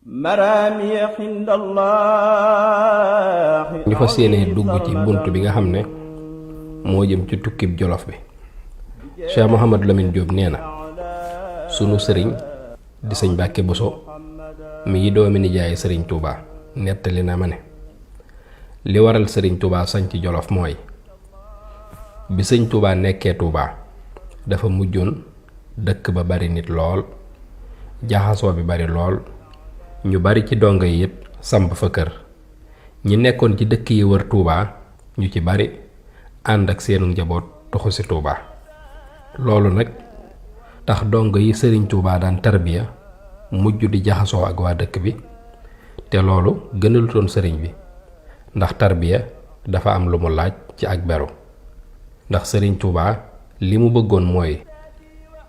مرامي عند الله. ñu fas yéene dugg ci bunt bi nga xam ne moo jëm ci tukkib jolof bi. Cheikh Mouhamadou Lamine Diop nee na sunu sëriñ di sëñ Mbàkke Buso mi doomi nijaay sëriñ Touba nettali na ma ne li waral sëriñ Touba sañ ci jolof mooy bi sëñ Touba nekkee Touba dafa mujjoon dëkk ba bari nit lool jaxasoo bi bari lool ñu bari ci donga yi yépp samp fa kër ñi nekkoon ci dëkk yi wër Touba ñu ci bari ànd ak seenu njaboot toxu ci Touba loolu nag tax donga yi sëriñ Touba daan tarbiya mujj di jaxasoo ak waa dëkk bi te loolu gënalutoon sëriñ bi ndax tarbiya dafa am lu mu laaj ci ak beru ndax sëriñ Touba li mu bëggoon mooy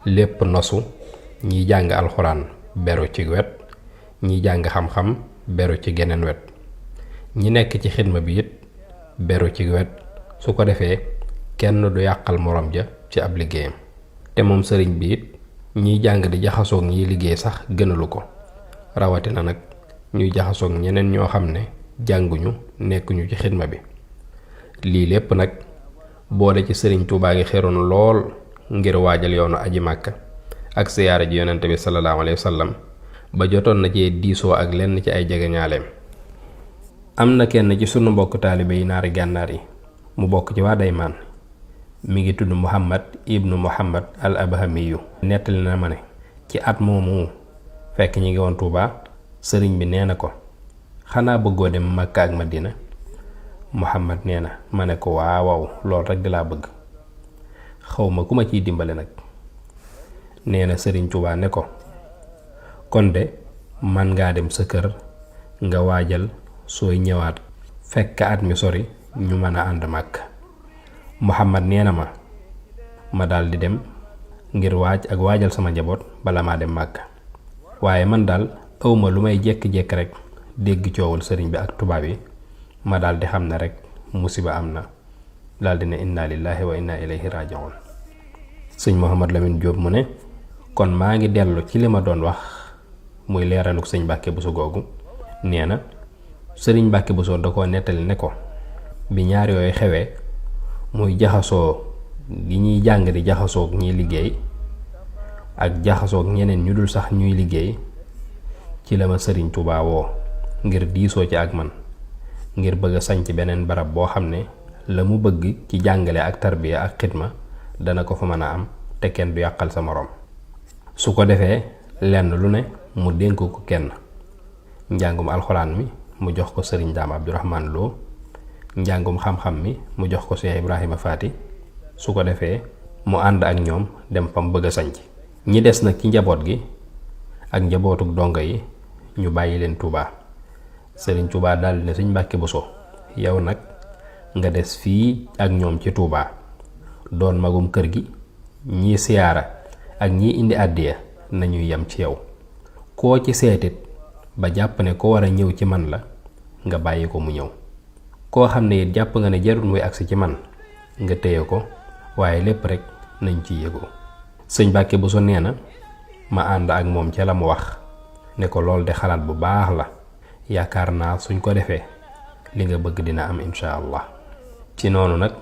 lépp nosu ñiy jàng alxuraan beru ci wet ñi jàng xam-xam beru ci geneen wet ñi nekk ci xidma bi it beru ci wet su ko defee kenn du yàqal morom ja ci ab liggéeyam te moom sëriñ bi it ñiy jàng di jaxasoog ñiy liggéey sax gënalu ko rawatina nag ñuy jaxasoog ñeneen ñoo xam ne jànguñu nekkuñu ci xidma bi lii lépp nag boole ci sëriñ Tuubaa ngi xeroon lool ngir waajal yoonu aji màkka ak siyaara ji yonente bi sallallahu alayhi wa sallam ba jotoon na ci diisoo ak lenn ci ay jegeñaaleem am na kenn ci sunu mbokk taalibe yi naari gànnaar yi mu bokk ci waa Daymaan mi ngi tudd Muhammad ibnu Muhammad al Abhamiyu nettali na ma ne ci at moomu fekk ñi ngi woon Tuuba sëriñ bi nee na ko xanaa bëggoo dem Makka ak Madina Muhammad nee na ma ne ko waaw loolu rek di laa bëgg xawma ku ma ciy dimbale nag nee na sëriñ Tuuba ne ko kon de man ngaa dem sa kër nga waajal sooy ñëwaat fekk at mi sori ñu mën a ànd màkk Muhammad nee na ma daldi dem ngir waaj ak waajal sama njaboot bala maa dem màkk waaye man daal awma lu may jekki-jekki rek dégg coowul sëriñ bi ak tubaab yi ma daldi xam ne rek musiba am na daldi ne inna lillahi wa inna ilayhi raji'un. sëñ Mouhamadou Lamine Diop mu ne kon maa ngi dellu ci li ma doon wax muy leeraluk sëñ Mbàkke Buso googu nee na sëriñ Mbàkke Buso da koo nettali ne ko bi ñaar yooyu xewee muy jaxasoo gi ñuy jàng di jaxasoog ñiy liggéey ak jaxasoog ñeneen ñu dul sax ñuy liggéey ci la ma sëriñ Tuubaa woo ngir diisoo ci ak man ngir bëgg a sañc beneen barab boo xam ne la mu bëgg ci jàngale ak tarbiya ak xidma dana ko fa mën a am te kenn du yàqal sa moroom su ko defee lenn lu ne mu dénk ko kenn njàngum alxuraan mi mu jox ko sëriñ Daam Abdourahman Lo njàngum xam-xam mi mu jox ko Cheikh Ibrahima Faati su ko defee mu ànd ak ñoom dem fam bëgg a sañc ñi des nag ci njaboot gi ak njabootuk donga yi ñu bàyyi leen Tuubaa sëriñ Tuubaa daldi ne sëñ Mbàkke Buso yow nag nga des fii ak ñoom ci Tuubaa doon magum kër gi ñii siyaara ak ñii indi àddiya nañuy yem ci yow koo ci seetit ba jàpp ne ko war a ñëw ci man la nga bàyyi ko mu ñëw koo xam ne it jàpp nga ne jarul muy agsi ci man nga téye ko waaye lépp rek nañ ci yëgoo sëñ Mbàkke Buso nee na ma ànd ak moom ca la mu wax ne ko lool de xalaat bu baax la yaakaar naa suñ ko defee li nga bëgg dina am insha allah ci noonu nag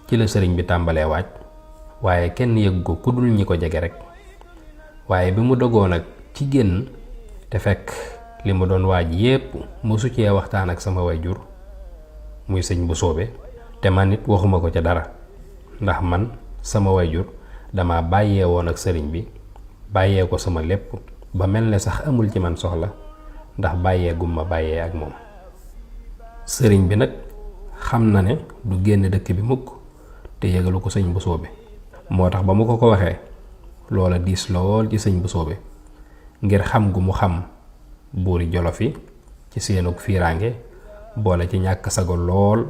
ci la sëriñ bi tàmbalee waaj waaye kenn yëggu ko ku dul ñi ko jege rek waaye bi mu dogoo nag ci génn te fekk li mu doon waaj yépp mosu cee waxtaan ak sama wayjur muy sëñ bu soobe te man it waxuma ko ca dara ndax man sama wayjur dama bàyyee woon ak sëriñ bi bàyyee ko sama lépp ba mel ne sax amul ci man soxla ndax bàyyee gumma bàyyee ak moom sëriñ bi nag xam na ne du génn dëkk bi mukk te yëgalu ko sëñ bu soobe moo tax ba mu ko waxee loola diis lool ci sëñ bu soobe ngir xam gu mu xam buuri Jolof yi ci seenug fiiraange boole ci ñàkk sago lool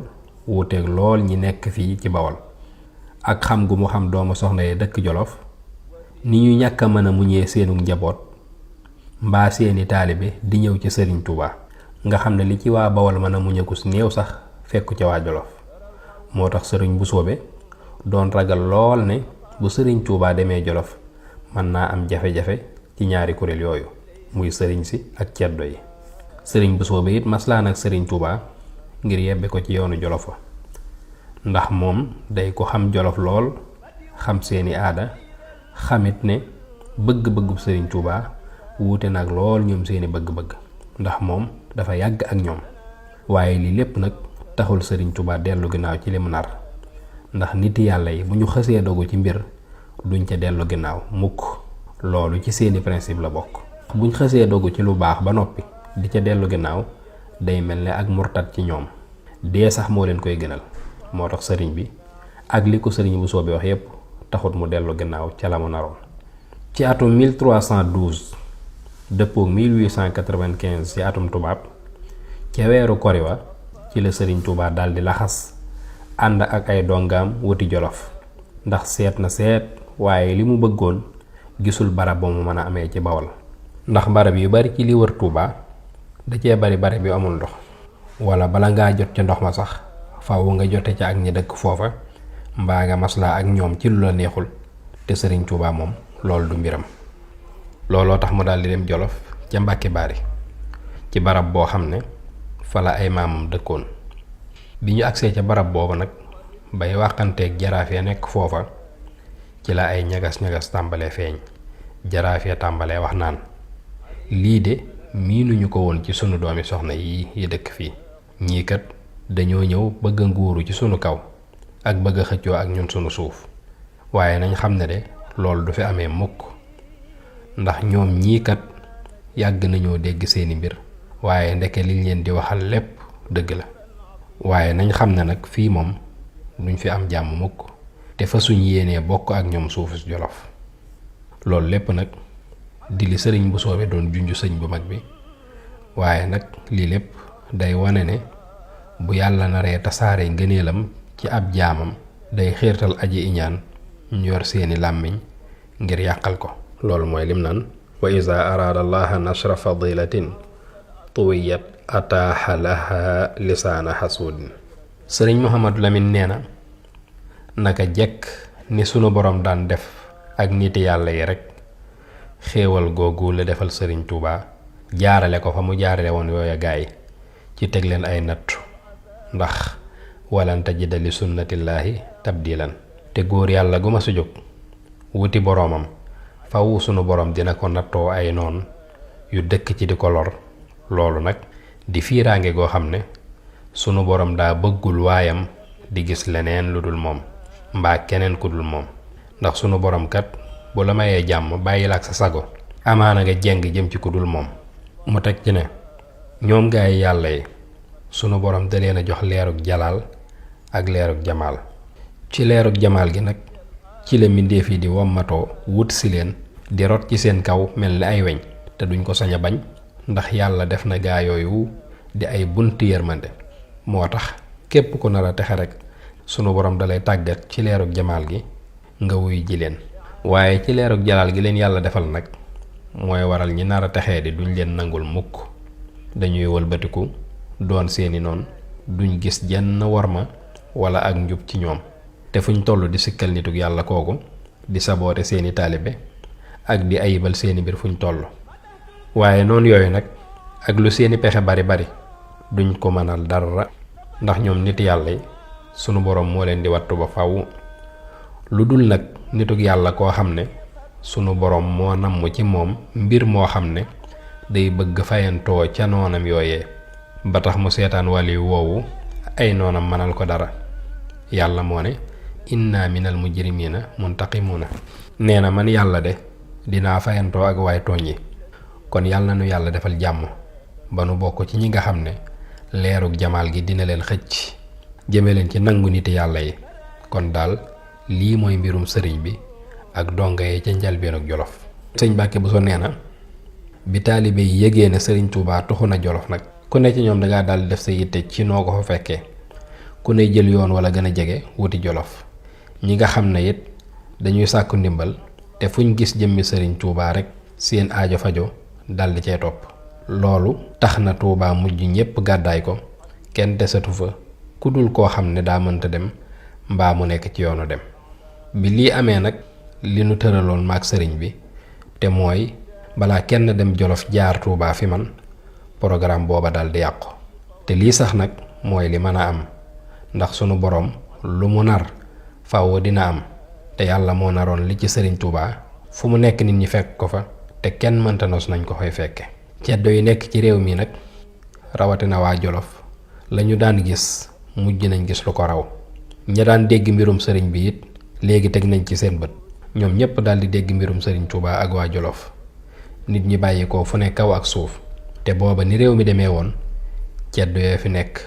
wuuteeg lool ñi nekk fii ci Bawol ak xam gu mu xam doomu soxna yi dëkk Jolof ni ñu ñàkk a mën a muñee seenug njaboot mbaa seeni taalibe di ñëw ci sëriñ Tuubaa nga xam ne li ci waa Bawol mën a muñeeku si néew sax fekku ca waa Jolof moo tax sëriñ bu soobe doon ragal lool ne bu sëriñ Tuubaa demee Jolof mën naa am jafe-jafe ci ñaari kuréel yooyu muy sëriñ si ak ceddo yi sëriñ Bousso bi it maslaan ak sëriñ Touba ngir yebbe ko ci yoonu Jolof wa ndax moom day ko xam Jolof lool xam seeni aada xamit ne bëgg-bëggub sëriñ Touba wuute nag lool ñoom seeni bëgg-bëgg ndax moom dafa yàgg ak ñoom waaye lii lépp nag taxul sëriñ Touba dellu ginnaaw ci li mu nar ndax nit yàlla yi bu ñu xësee dogu ci mbir duñ ca dellu ginnaaw mukk loolu ci seeni principe la bokk buñ xësee dogu ci lu baax ba noppi di ca dellu ginnaaw day mel ne ak murtat ci ñoom dee sax moo leen koy gënal moo tax sëriñ bi ak li ko sëriñ Bousso bi wax yépp taxut mu dellu ginnaaw ca la mu naroon ci atum 1312 dëppook 1895 ci atum tubaab ca weeru koriwa ci la sëriñ Touba daldi laxas ànd ak ay dongaam wuti Jolof ndax seet na seet waaye li mu bëggoon gisul barab ba mu mën a amee ci Bawol ndax barab yu bari ci li wër Touba da cee bari barab yu amul ndox wala bala ngaa jot ca ndox ma sax faaw nga jote ca ak ñi dëkk foofa mbaa nga maslaa ak ñoom ci lu la neexul te sëriñ Touba moom loolu du mbiram looloo tax mu daldi dem Jolof ca Mbàkke Baari ci barab boo xam ne fa la ay maamam dëkkoon bi ñu agsee ca barab boobu nag bay waxanteeg jaraaf ya nekk foofa ci la ay ñagas-ñagas tàmbalee feeñ jaraaf ya tàmbalee wax naan lii de miinuñu ko woon ci sunu doomi soxna yi dëkk fii ñii kat dañoo ñëw bëgg a nguuru ci sunu kaw ak bëgg a xëccoo ak ñun sunu suuf waaye nañ xam ne de loolu du fi amee mukk ndax ñoom ñii kat yàgg nañoo dégg seeni mbir waaye ndeke liñ leen di waxal lépp dëgg la waaye nañ xam ne nag fii moom duñ fi am jàmm mukk te fa suñ yéenee bokk ak ñoom suufu Jolof loolu lépp nag di li sëriñ Bousso bi doon junj sëñ bu mag bi waaye nag lii lépp day wane ne bu yàlla naree tasaare ngëneelam ci ab jaamam day xiirtal aji iñaan ñu yor seeni làmmiñ ngir yàqal ko loolu mooy lim naan wa iza araada allaha nashra fadilatin tuwiyat ataaxa laha lisaana xasuudin sëriñ Mouhamadou Lamine nee na naka jekk ni sunu borom daan def ak niti yàlla yi rek xéewal googu la defal sëriñ Touba jaarale ko fa mu jaarale woon yooya gaay ci teg leen ay nattu ndax walan tajida li sunnatillaahi tabdilan te góor yàlla gu ma su jóg wuti boroomam faw sunu borom dina ko nattoo ay noon yu dëkk ci di ko lor loolu nag di fiiraange goo xam ne sunu borom daa bëggul waayam di gis leneen lu dul moom mbaa keneen ku dul moom ndax sunu borom kat bu la mayee jàmm bàyyil ak sa sago amaana nga jeng jëm ci ku dul moom mu teg ci ne ñoom gaay yàlla yi sunu borom da leen a jox leerug jalaal ak leerug jamaal ci leerug jamaal gi nag ci la mbindéef yi di wommatoo wut si leen di rot ci seen kaw mel ni ay weñ te duñ ko sañ a bañ ndax yàlla def na gaa yooyu di ay bunti yërmande moo tax képp ku nar a texe rek sunu borom dalay tàggat ci leerug jamaal gi nga wuy ji leen waaye ci leerug jalaal gi leen yàlla defal nag mooy waral ñi nar a texee di duñ leen nangul mukk dañuy wëlbatiku doon seeni noon duñ gis jenn worma wala ak njub ci ñoom te fuñ toll di sikkal nitug yàlla kooku di saboote seeni taalibe ak di ayibal seeni mbir fuñ toll waaye noonu yooyu nag ak lu seeni pexe bari bari duñ ko mënal dara ndax ñoom nit yàlla yi sunu borom moo leen di wattu ba faw lu dul nag nitug yàlla koo xam ne sunu borom moo namm ci moom mbir moo xam ne day bëgg fayantoo ca noonam yooyee ba tax mu seetaan wali woowu ay noonam mënal ko dara yàlla moo ne inna minal mujrimina muntaqimuna nee na man yàlla de dinaa fayantoo ak waay tooñ yi kon yàlla nu yàlla defal jàmm ba nu bokk ci ñi nga xam ne leerug jamaal gi dina leen xëcc jëme leen ci nangu niti yàlla yi kon daal lii mooy mbirum sëriñ bi ak donga yi ca njalbeenug Jolof sëñ Mbàkke Buso nee na bi taalibe yi yëgee ne sëriñ Tuubaa tuxu na Jolof nag ku ne ci ñoom dangaa daal def sa yitte ci noo ko fa fekkee ku ne jël yoon wala gën a jege wuti Jolof ñi nga xam ne it dañuy sàkku ndimbal te fuñ gis jëmmi sëriñ Tuubaa rek seen aajo fajo daldi cee topp loolu tax na Tuubaa mujj ñépp gàddaay ko kenn desatu fa ku dul koo xam ne daa mënta dem mbaa mu nekk ci yoonu dem bi lii amee nag li nu tëraloon maag sëriñ bi te mooy balaa kenn dem Jolof jaar Tuubaa fi man programme booba dal di yàqu. te lii sax nag mooy li mën a am ndax sunu boroom lu mu nar faaw dina am te yàlla moo naroon li ci Sëriñ Tuubaa fu mu nekk nit ñi fekk ko fa te kenn mënta nos nañ ko fay fekke. ceddo yi nekk ci réew mi nag rawatina waa Jolof lañu daan gis mujj nañ gis lu ko raw. ña daan dégg mbirum sëriñ bi it léegi teg nañ ci seen bët. ñoom ñépp daal di dégg mbirum Sëriñ Tuubaa ak waa Jolof. nit ñi bàyyi ko fu ne kaw ak suuf te booba ni réew mi demee woon ceddo yoo fi nekk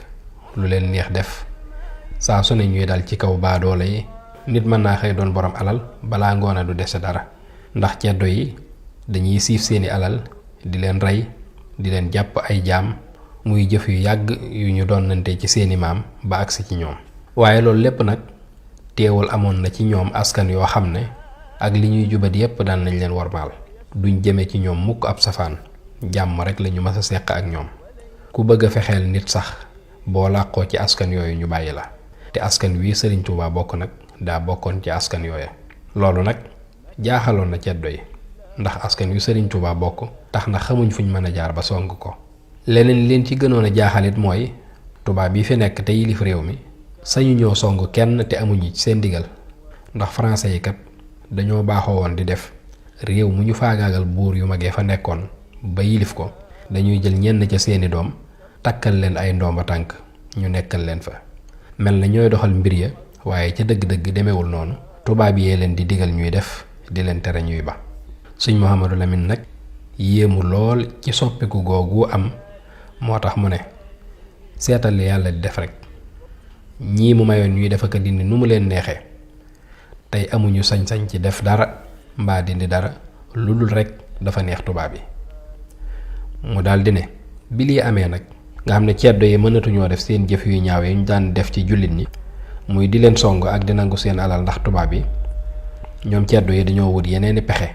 lu leen neex def saa su ne ñuy dal ci kaw baadoole yi. nit mën naa xëy doon borom alal balaa ngoona du dese dara ndax ceddo yi dañuy siif seeni alal di leen rey di leen jàpp ay jaam muy jëf yu yàgg yu ñu doonante ci seeni maam ba agsi ci ñoom. waaye loolu lépp nag teewul amoon na ci ñoom askan yoo xam ne ak li ñuy jubat yépp daan nañ leen wormaal. duñ jëme ci ñoom mukk ab safaan jàmm rek lañu mas a seq ak ñoom. ku bëgg a fexeel nit sax boo làqoo ci askan yooyu ñu bàyyi la. te askan wi Sëriñ Tuubaa bokk nag daa bokkoon ci askan yooya. loolu nag jaaxaloon na ceddo yi ndax askan wi Sëriñ Tuubaa bokk tax na xamuñ fuñ mën a jaar ba song ko. leneen leen ci gënoon a jaaxalit mooy tubaab yi fi nekk te yilif réew mi sañu ñoo song kenn te amuñu ci seen digal ndax français yi kat dañoo baaxoo woon di def réew mu ñu faagaagal buur yu magee fa nekkoon ba yilif ko dañuy jël ñenn ca seeni doom takkal leen ay ndoomba tànk ñu nekkal leen fa mel na ñooy doxal mbir ya waaye ca dëgg-dëgg demewul noonu. tubaab yee leen di digal ñuy def di leen tere ñuy ba. Sëñ Mouhamadou Lamine nag yéemu lool ci soppiku googu am moo tax mu ne seetal li yàlla di def rek ñii mu mayoon ñuy def ak a dindi nu mu leen neexee tey amuñu sañ-sañ ci def dara mbaa dindi dara lu dul rek dafa neex tubaab yi. mu daldi ne bi lii amee nag nga xam ne ceddo yi mënatuñoo def seen jëf yu ñaaw yi ñu daan def ci jullit ñi muy di leen song ak di nangu seen alal ndax tubaab yi ñoom ceddo yi dañoo wut yeneeni pexe.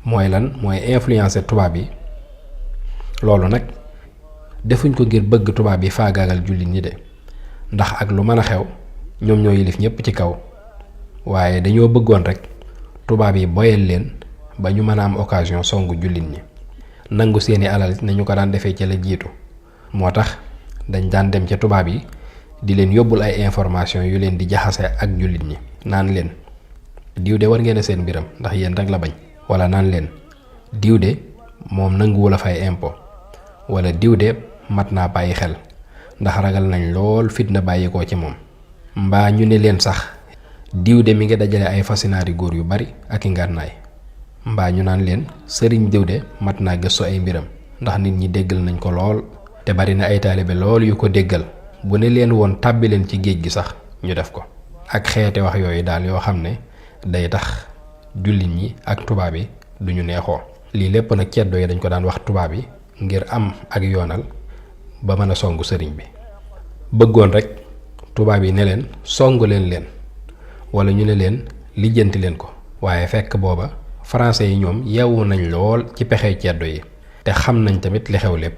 mooy lan mooy influencer tubaab yi. loolu nag defuñ ko ngir bëgg tubaab yi faagaagal jullit ñi de ndax ak lu mën a xew ñoom ñoo yilif ñépp ci kaw waaye dañoo bëggoon rek tubaab yi boyal leen ba ñu mën a am occasion songu jullit ñi nangu seeni alal nañu ko daan defee ca la jiitu. moo tax dañ daan dem ca tubaab yi di leen yóbbul ay information yu leen di jaxase ak jullit ñi naan leen diw de war ngeen a seen mbiram ndax yéen rek la bañ. wala naan leen diw de moom nanguwul a fay impôt wala diw de mat naa bàyyi xel ndax ragal nañ lool fitna bàyyi ko ci moom. mbaa ñu ne leen sax diw de mi ngi dajale ay fasinaari góor yu bari ak i ngànnaay. mbaa ñu naan leen sëriñ diw de mat naa gëstu ay mbiram ndax nit ñi déggal nañ ko lool te bari na ay taalibe lool yu ko déggal bu ne leen woon tàbbi leen ci géej gi sax ñu def ko. ak xeeti wax yooyu daal yoo xam ne day tax jullit ñi ak tubaab yi duñu neexoo. lii lépp nag ceddo yi dañ ko daan wax tubaab yi ngir am ak yoonal ba mën a songu sëriñ bi. bëggoon rek tubaab yi ne leen songu leen wala ñu ne leen lijjanti leen ko. waaye fekk booba français yi ñoom yeewu nañ lool ci pexe ceddo yi te xam nañ tamit li xew lépp.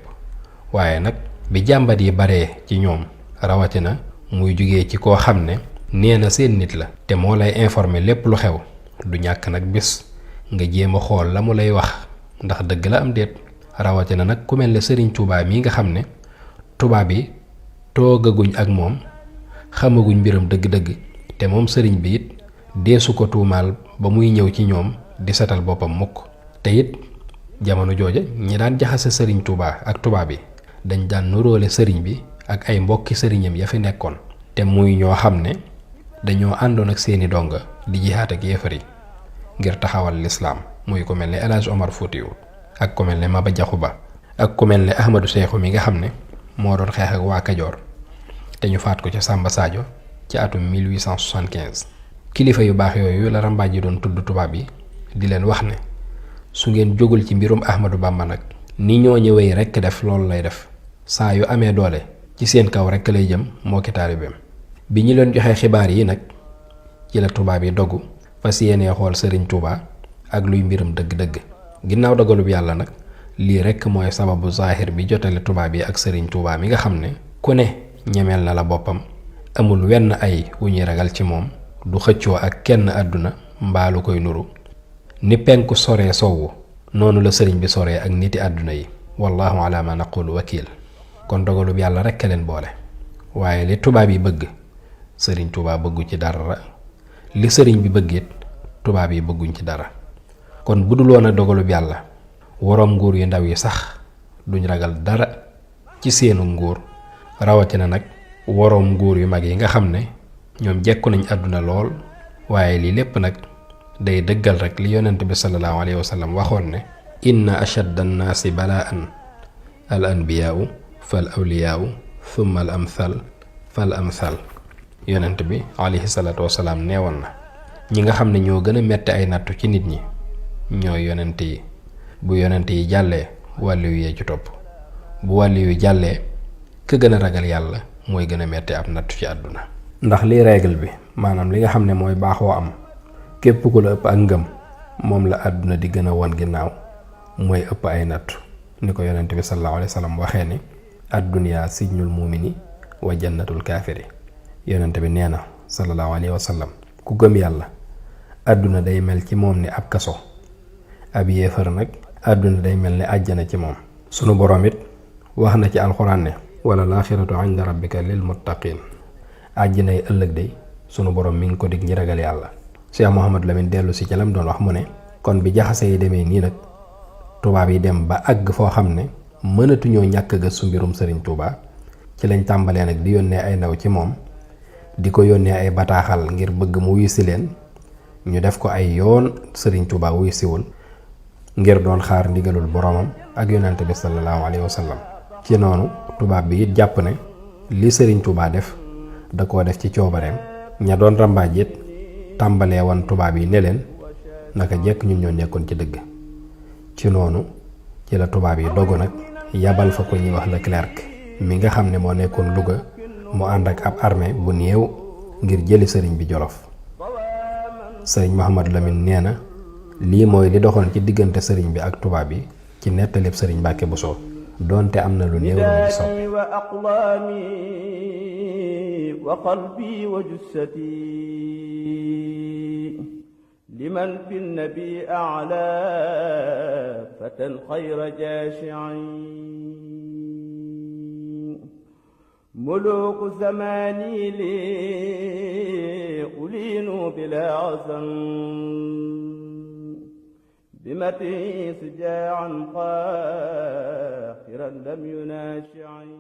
waaye nag bi jàmbat yi baree ci ñoom rawatina muy jugee ci koo xam ne nee na seen nit la te moo lay informer lépp lu xew du ñàkk nag bis nga jéem a xool la mu lay wax ndax dëgg la am déet. rawatina nag ku mel ne Sëriñ Tuubaa mii nga xam ne tubaab yi toogaguñ ak moom xamaguñ mbiram dëgg-dëgg te moom sëriñ bi it deesu ko tuumaal ba muy ñëw ci ñoom di setal boppam mukk. te it jamono jooja ñi daan jaxase Sëriñ Tuubaa ak tubaab yi dañ daan nuróole sëriñ bi ak ay mbokki sëriñam ya fi nekkoon te muy ñoo xam ne dañoo àndoon ak seeni donga di jihaat ak yéefar yi ngir taxawal lislaam muy ku mel ne El Hadj Omar Foutiou ak ku mel ne Maba Jaxu Ba ak ku mel ne Ahmadou Seexu mi nga xam ne moo doon xeex ak waa Kajoor te ñu faat ko ca Samba Sadio ci atum 1875. kilifa yu baax yooyu la rambaaj yi doon tudd tubaab yi di leen wax ne su ngeen jógul ci mbirum Ahmadou Bamba nag ni ñoo ñëwee rekk def loolu lay def saa yu amee doole ci seen kaw rekk lay jëm moo ki taalibeem. bi ñu leen joxee xibaar yi nag ci la tubaab yi dogu fas yéenee xool Sëriñ Tuubaa ak luy mbiram dëgg-dëgg. ginnaaw dogalub yàlla nag lii rekk mooy sababu zaahir bi jotale tubaab yi ak Sëriñ Tuubaa mi nga xam ne ku ne ñemeel na la boppam amul wenn ay wu ñuy ragal ci moom du xëccoo ak kenn àdduna mbaa lu koy nuru. ni penku soree sowwu noonu la sëriñ bi soree ak niti àdduna yi wallahu ala ma naqulu wakil. kon dogalub yàlla rekk leen boole, waaye li tubaab yi bëgg sëriñ Tuubaa bëggu ci dara, li sëriñ bi bëgg it tubaab yi bëgguñ ci dara. kon budul woon a dogalub yàlla woroom nguur yu ndaw yi sax duñ ragal dara ci seenu nguur, rawatina nag woroom nguur yu mag yi nga xam ne ñoom jekku nañ àdduna lool. waaye lii lépp nag day dëggal rek li yonent bi sallallahu alayhi wa sallam waxoon ne inna ashadda annaasi balaan al anbiyaau fal awliyaau thumma al amthal fal amthal. yonent bi alayhi salaatu wasalaam neewoon na ñi nga xam ne ñoo gën a metti ay nattu ci nit ñi ñooy yonent yi. bu yonent yi jàllee wàlliyu yee ci topp, bu wàlliyu jàllee ka gën a ragal yàlla mooy gën a metti ab nattu ci àdduna. ndax lii règle bi, maanaam li nga xam ne mooy baaxoo am, képp ku la ëpp ak ngëm moom la àdduna di gën a won ginnaaw, mooy ëpp ay nattu. ni ko yonent bi sallallahu alayhi wa sallam waxee ni ad-dunya sijnul mu'mini wa jannatul kaafiri. yonent bi nee na sallallahu alayhi wa sallam ku gëm yàlla àdduna day mel ci moom ni ab kaso, ab yéefar nag àdduna day mel ni àjjana ci moom. sunu boroom it wax na ci alxuraan ne wala laaxiratu inda rabbika lil muttaqin. àjjanay ëllëg day sunu boroom mi ngi ko dig ñi ragal yàlla. Cheikh Mouhamadou Lamine dellu si ca lam doon wax mu ne kon bi jaxase yi demee nii nag tubaab yi dem ba àgg foo xam ne mënatuñoo ñàkk gëstu mbirum sëriñ Tuubaa, ci lañ tàmbalee nag di yónnee ay ndaw ci moom, di ko yónnee ay bataaxal ngir bëgg mu wuyu si leen. ñu def ko ay yoon sëriñ Tuubaa wuyu siwul, ngir doon xaar ndigalul boromam ak yonent bi sallallahu alayhi wa sallam. ci noonu tubaab bi it jàpp ne li sëriñ Tuubaa def da koo def ci coobareem. ña doon rambaaj it tàmbalee woon tubaab yi ne leen naka jekk ñun ñoo nekkoon ci dëgg. ci noonu ci la tubaab yi dogu nag yabal fa ko ñuy wax Leclerc mi nga xam ne moo nekkoon Louga, mu ànd ak ab armée bu néew ngir jëli sëriñ bi Jolof. sëriñ Mouhamadou Lamine nee na lii mooy li doxoon ci diggante sëriñ bi ak tubaab yi ci nettalib sëriñ Mbàkke Buso, doonte am na lu néew lu ci soppi. wa aqlaami wa qalbi wa jussati liman fi nabi a'la fatan xayra jaashi'in muluku zamani li ulinu bila azan bimati sujaan qahiran lam yunashi'in